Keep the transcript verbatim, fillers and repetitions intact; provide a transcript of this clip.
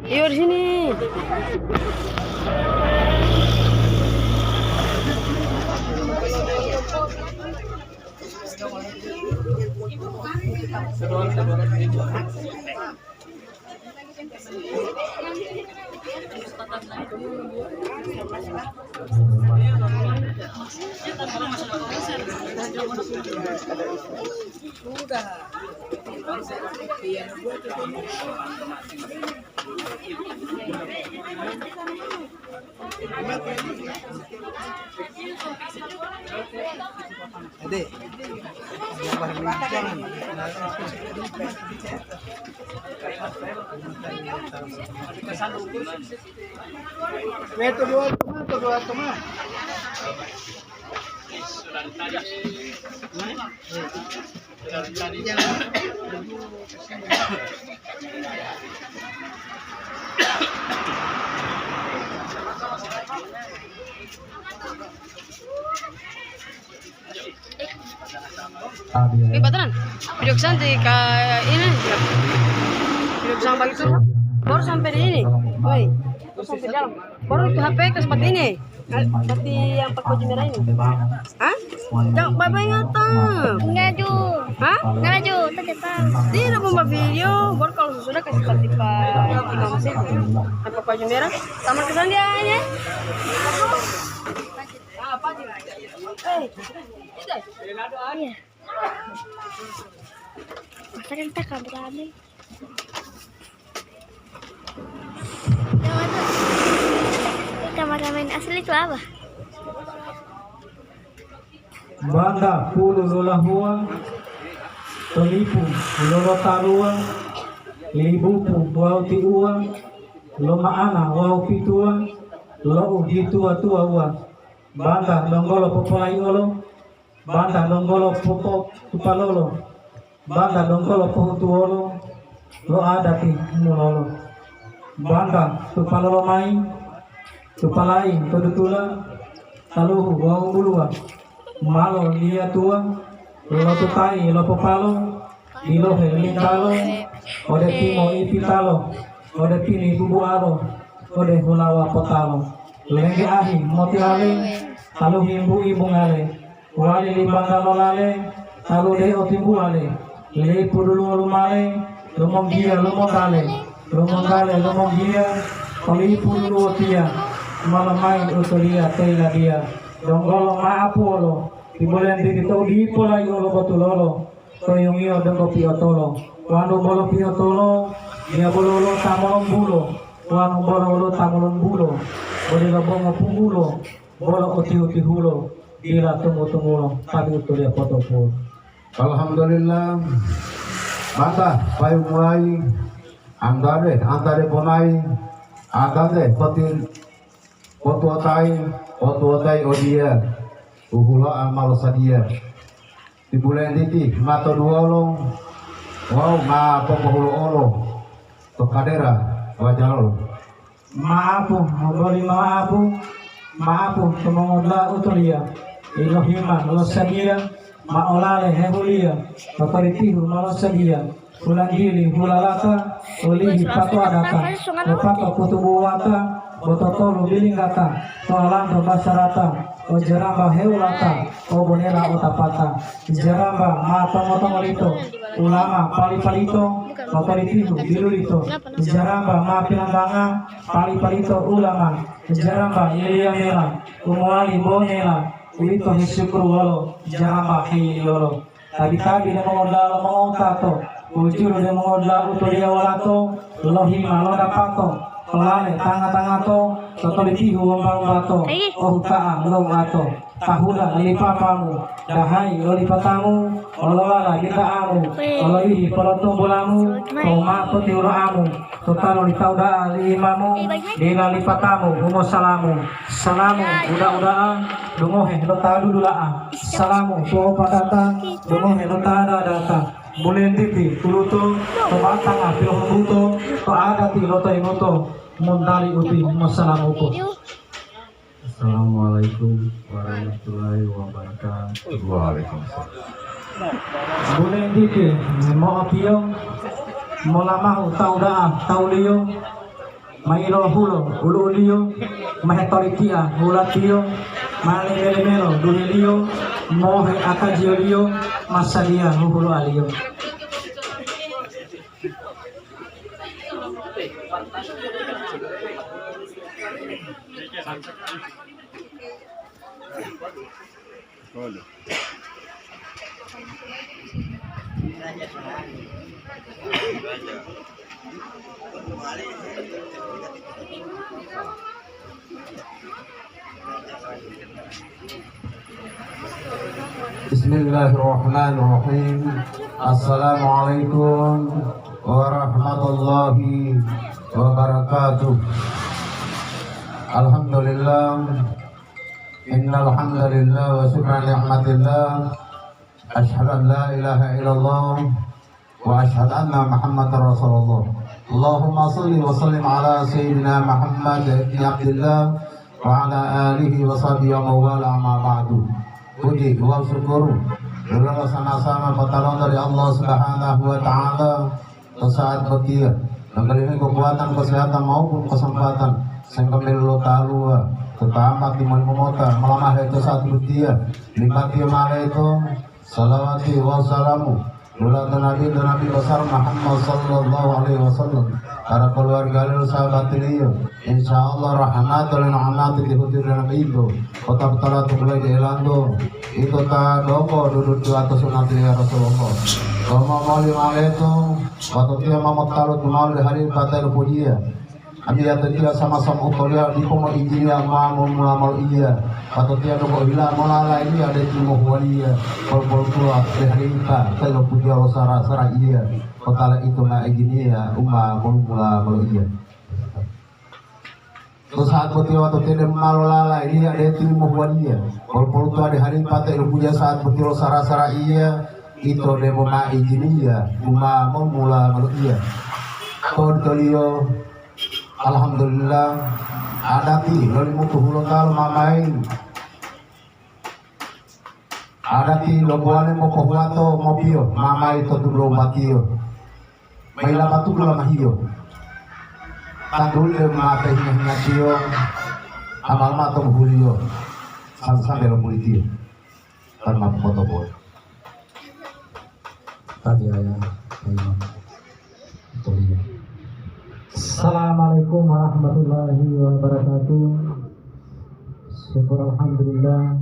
Iyo, di sini. Ade. Wetu dua teman, tu dua teman. Ini pateran. Video kesan di ka ini. Video kesan pagi itu. Baru sampai di ini. Woi, baru sampai dalam. Baru itu H P ke seperti ini. Seperti yang pakai baju merah ini. Hah? Jangan bapak ingat tuh. Enggak, Ju. Hah? Enggak, Ju. Itu cepat. Tidak mau video. Baru kalau sudah kasih seperti Pak Imam Masjid. Yang pakai baju merah. Sama kesan dia ini. Eh, itu. Iya. Masa kan tak kabur lagi? Kameramen asli itu apa? Banda pulu lolahuwa, to lipu lolotaluwa, libupu wawu tiuwa, loma'ana wawu pituwa, lo'u hituwa-tuwawuwa. Banda donggolo popolayi'olo, banda donggolo popotupalolo, banda donggolo pohutuwolo lo adati mulolo. Banda tupalolo mayi, tupalayi to dutula, taluhu wawu buluwa, malo liyatuwa, lotutayi lopopalo, bilohe lintalo, ode timo ipitalo, ode pini bubualo, ode hulawa potalo. Lengge ahi motihale, taluhu yimbu-yimbungale, wali li bangga lolale, talu de otimbuwale, lipu duluwo lumale, lumonggiya lumongkale, lumongkale lumonggiya, to lipu duluwo tiya, molomayi utoliya to yiladiya, donggolo ma'apuwolo, tibolentiti to dipo layi'o lo botulolo, to yungiyo donggo piotolo, wanu bolo piotolo, diya bolo lo ta molombulo, wanu bolo lo ta molombulo, odelo bongo punggulo, bolo otihu-tihulo, dila tumu-tumulo, tabi utuliya potopulo. Alhamdulillah. Mata payu mulai, antare, antare ponai, antare poti, potuwotai, potuwotai odiya, uhuloa ma losadiya. Ti bulentiti ma toduwolo wawu ma popohulo'olo to kadera wajalolo. Ma'apu, boli ma'apu, ma'apu to mongoda'a utoliya, ilohima losadiya, ma olale hehuliya, totoritihu ma losadiya, hulanggili hulalata, olihi patuadata, wopato kutubuwata, bototolu bilinggata, to olanto basarata, o jeramba hewulata, o bonela otapata, jeramba ma tongo-tongolito, ulama pali-palito, totoritihu bilulito, jeramba ma pilambanga, pali-palito ulama, jeramba yiliyamela, u mowali bonela, uwito hesukuru wolo jeramba heyiliyolo. Tabi-tabi de mongoda'a lo mongotato, ujulo de mongoda'a u toliya wolato, lohima lo dapato, tolale tanga-tangato, totolitihu womba-wombato, ohuta'a lo uato, tahula li papamu, dahayi lo lipatamu, olowala bita'amu, olowihi polotumbulamu, to ma potiwulo'amu, to talu li tawu da'a li imamu, dila lipatamu humosalamu. Salamu uda-uda'a, dungohe lo ta dudula'a. Salamu tuwo'opatata, dungohe lo ta dadata. Bulentiti tuluto, to batanga pilohubuto, to adati lo toimuto, montali uti mosalamuto. Assalamualaikum warahmatullahi wabarakatuh. Waalaikumsalam. Bune dike mo'opiyo molamahu tau da'a tauliyo, ma ilohulo ulu'uliyo, ma hetoritiya hulatiyo, ma leme-lemelo duheliyo, mohe akajiyoliyo, ma sadiya huhulo'aliyo. Bismillahirrahmanirrahim. Assalamualaikum warahmatullahi wabarakatuh. Alhamdulillah. Innal hamdalillah wa syukra ni'matillah. Asyhadu an la ilaha illallah wa asyhadu anna Muhammadar Rasulullah. Allahumma shalli wa sallim ala sayyidina Muhammad ibni Abdillah wa ala alihi wa sahbihi wa mawala, amma ba'du. Puji wa syukur lololo sama-sama patalon dari Allah Subhanahu wa Ta'ala to saat botiya. Memberikan kekuatan, kesehatan maupun kesempatan sehingga melo taluwa tetap mati molimo mota melamahe to saat botiya. Limbatiyo maleto salawati wa salamu lula to Nabi, to Nabi besar Muhammad sallallahu alaihi wasallam, para keluarga lo sahabatiliyo. Insya Allah rahmatu lil alamati tihu-tihu Nabi itu. Kota Petala tunggulo ide elanto, ito ta donggo dudut atas sunati ya Rasulullah. Lomo moli maleto, wato tiyo ma motalo tumawali hari patai lo pujiya. Ambiya to tiyo sama-sama utoliya dipo mo ijiniya ma mumula molo iya. Wato tiyo donggo hila mola lailiya de timo huwaliya. Pol-pol tuwa de halipa, tayo pujiya lo sara-sara iya. Kotala ito ma ijiniya uma mumula molo iya. To saat boti wato tede ma lolalailiya de timo huwaliya. Pol-poluto ade haripa ta ilopuja saat boti lo sara-sara iya, ito debo ma ijiniya, uma momula moloiya. Po'oditoliyo, alhamdulillah, adati lolimutu hulontalo mamayi. Adati lo buwale mopohuwato mopiyo, mamayi to tulo batiyo. Maila patutu lamahiyo. Tandule mate hinga-hingatiyo, amal mato buhuliyo, sambe-sambe lo pulitiyo. Tan ma poto-poto. Tadi aya, Pak Imam. Assalamualaikum warahmatullahi wabarakatuh. Syukur alhamdulillah.